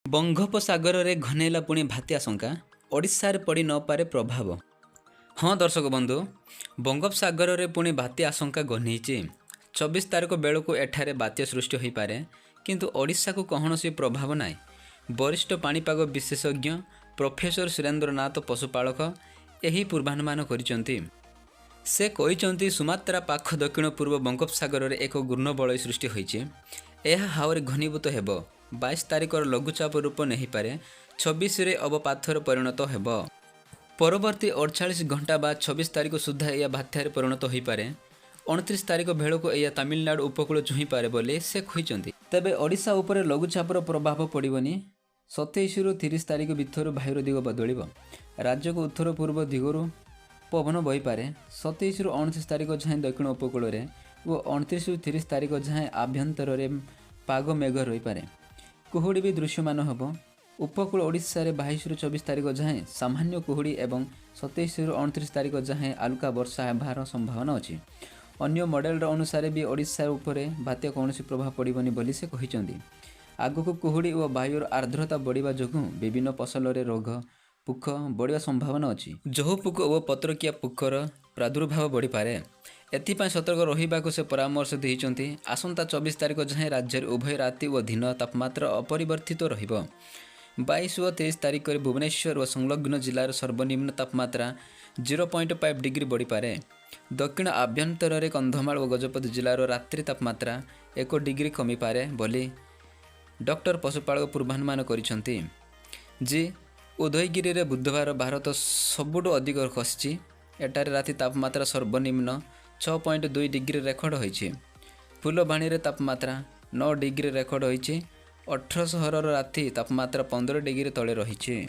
ବଙ୍ଗୋପସାଗରରେ ଘନେଇଲା ପୁଣି ବାତ୍ୟା ଆଶଙ୍କା, ଓଡ଼ିଶାରେ ପଡ଼ି ନପାରେ ପ୍ରଭାବ। ହଁ ଦର୍ଶକ ବନ୍ଧୁ, ବଙ୍ଗୋପସାଗରରେ ପୁଣି ବାତ୍ୟା ଆଶଙ୍କା ଘନେଇଛି। 24 ତାରିଖ ବେଳକୁ ଏଠାରେ ବାତ୍ୟା ସୃଷ୍ଟି ହୋଇପାରେ, କିନ୍ତୁ ଓଡ଼ିଶାକୁ କୌଣସି ପ୍ରଭାବ ନାହିଁ। ବରିଷ୍ଠ ପାଣିପାଗ ବିଶେଷଜ୍ଞ ପ୍ରଫେସର ସୁରେନ୍ଦ୍ରନାଥ ପଶୁପାଳକ ଏହି ପୂର୍ବାନୁମାନ କରିଛନ୍ତି। ସେ କହିଛନ୍ତି, ସୁମାତ୍ରା ପାଖ ଦକ୍ଷିଣ ପୂର୍ବ ବଙ୍ଗୋପସାଗରରେ ଏକ ଘୂର୍ଣ୍ଣବଳୟ ସୃଷ୍ଟି ହୋଇଛି। ଏହା ଆହୁରି ଘନୀଭୂତ ହେବ। 22 ତାରିଖର ଲଘୁଚାପ ରୂପ ନେଇପାରେ। 26ରେ ଅବପାତରେ ପରିଣତ ହେବ। ପରବର୍ତ୍ତୀ 48 ଘଣ୍ଟା ବା 26 ତାରିଖ ସୁଦ୍ଧା ଏହା ବାତ୍ୟାରେ ପରିଣତ ହୋଇପାରେ। 29 ତାରିଖ ବେଳକୁ ଏହା ତାମିଲନାଡୁ ଉପକୂଳ ଛୁଇଁପାରେ ବୋଲି ସେ କହିଛନ୍ତି। ତେବେ ଓଡ଼ିଶା ଉପରେ ଲଘୁଚାପର ପ୍ରଭାବ ପଡ଼ିବନି। 27ରୁ 30 ତାରିଖ ଭିତରୁ ବାୟୁର ଦିଗ ବଦଳିବ। ରାଜ୍ୟକୁ ଉତ୍ତର ପୂର୍ବ ଦିଗରୁ ପବନ ବହିପାରେ। 27ରୁ 29 ତାରିଖ ଯାଏଁ ଦକ୍ଷିଣ ଉପକୂଳରେ ଓ 29ରୁ 30 ତାରିଖ ଯାଏଁ ଆଭ୍ୟନ୍ତରରେ ପାଗ ମେଘ ରହିପାରେ। କୁହୁଡ଼ି ବି ଦୃଶ୍ୟମାନ ହେବ। ଉପକୂଳ ଓଡ଼ିଶାରେ 22ରୁ 24 ତାରିଖ ଯାଏଁ ସାମାନ୍ୟ କୁହୁଡ଼ି ଏବଂ 27ରୁ 29 ତାରିଖ ଯାଏଁ ହାଲୁକା ବର୍ଷା ହେବାର ସମ୍ଭାବନା ଅଛି। ଅନ୍ୟ ମଡେଲର ଅନୁସାରେ ବି ଓଡ଼ିଶା ଉପରେ ବାତ୍ୟା କୌଣସି ପ୍ରଭାବ ପଡ଼ିବନି ବୋଲି ସେ କହିଛନ୍ତି। ଆଗକୁ କୁହୁଡ଼ି ଓ ବାୟୁର ଆର୍ଦ୍ରତା ବଢ଼ିବା ଯୋଗୁଁ ବିଭିନ୍ନ ଫସଲରେ ରୋଗ ପୋକ ବଢ଼ିବା ସମ୍ଭାବନା ଅଛି। ଜହୁ ପୋକ ଓ ପତ୍ରକିଆ ପୋକର ପ୍ରାଦୁର୍ଭାବ ବଢ଼ିପାରେ। ଏଥିପାଇଁ ସତର୍କ ରହିବାକୁ ସେ ପରାମର୍ଶ ଦେଇଛନ୍ତି। ଆସନ୍ତା 24 ତାରିଖ ଯାଏଁ ରାଜ୍ୟରେ ଉଭୟ ରାତି ଓ ଦିନ ତାପମାତ୍ରା ଅପରିବର୍ତ୍ତିତ ରହିବ। 22 ଓ 23 ତାରିଖରେ ଭୁବନେଶ୍ୱର ଓ ସଂଲଗ୍ନ ଜିଲ୍ଲାର ସର୍ବନିମ୍ନ ତାପମାତ୍ରା 0.5 ଡିଗ୍ରୀ ବଢ଼ିପାରେ। ଦକ୍ଷିଣ ଆଭ୍ୟନ୍ତରରେ କନ୍ଧମାଳ ଓ ଗଜପତି ଜିଲ୍ଲାର ରାତ୍ରି ତାପମାତ୍ରା 1 ଡିଗ୍ରୀ କମିପାରେ ବୋଲି ଡକ୍ଟର ପଶୁପାଳକ ପୂର୍ବାନୁମାନ କରିଛନ୍ତି। ଜି ଉଦୟଗିରିରେ ବୁଧବାର ପାରଦ ସବୁଠୁ ଅଧିକ ଖସିଛି। ଏଠାରେ ରାତି ତାପମାତ୍ରା ସର୍ବନିମ୍ନ 6.2 ଡିଗ୍ରୀ ରେକର୍ଡ ହୋଇଛି। ଫୁଲବାଣୀରେ ତାପମାତ୍ରା 9 ଡିଗ୍ରୀ ରେକର୍ଡ ହୋଇଛି। 18 ସହରର ରାତି ତାପମାତ୍ରା 15 ଡିଗ୍ରୀ ତଳେ ରହିଛି।